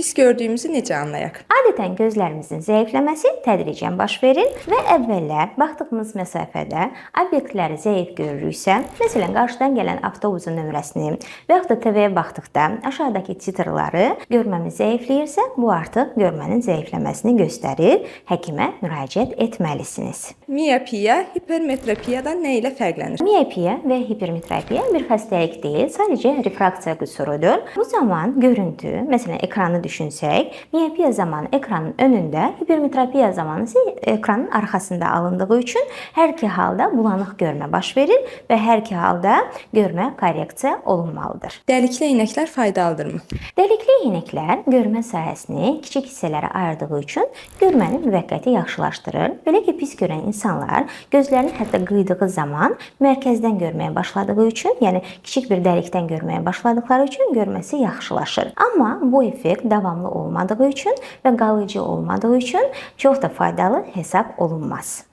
Pis gördüyümüzü necə anlayaq? Adətən gözlərimizin zəifləməsi tədricən baş verir və əvvəllər baxdığımız məsafədə obyektləri zəif görürüksə, məsələn, qarşıdan gələn avtobusun nömrəsini və yaxud da TV-yə baxdıqda aşağıdakı titrları görməmiz zəifləyirsə, bu artıq görmənin zəifləməsini göstərir. Həkimə müraciət etməlisiniz. Miyopiya hipermetropiyadan nə ilə fərqlənir? Miyopiya və hipermetropiya bir xəstəlik deyil, sadəcə refraksiya qüsurudur. Bu zaman görüntü, məsələn, ekranı düşünsək, miyopiya zamanı ekranın önündə, hipermetropiya zamanı isə ekranın arxasında alındığı üçün hər iki halda bulanıq görmə baş verir və hər iki halda görmə korreksiya olunmalıdır. Dəlikli eynəklər faydalıdırmı? Dəlikli eynəklər görmə sahəsini kiçik hissələrə ayırdığı üçün görməni müvəqqəti yaxşılaşdırır. Belə ki, pis görən insanlar gözlərini hətta qıydığı zaman mərkəzdən görməyə başladığı üçün, yəni kiçik bir dəlikdən görməyə başladıkları üçün görməsi yaxşılaşır. Amma bu effekt davamlı olmadığı üçün və qalıcı olmadığı üçün çox da faydalı hesab olunmaz.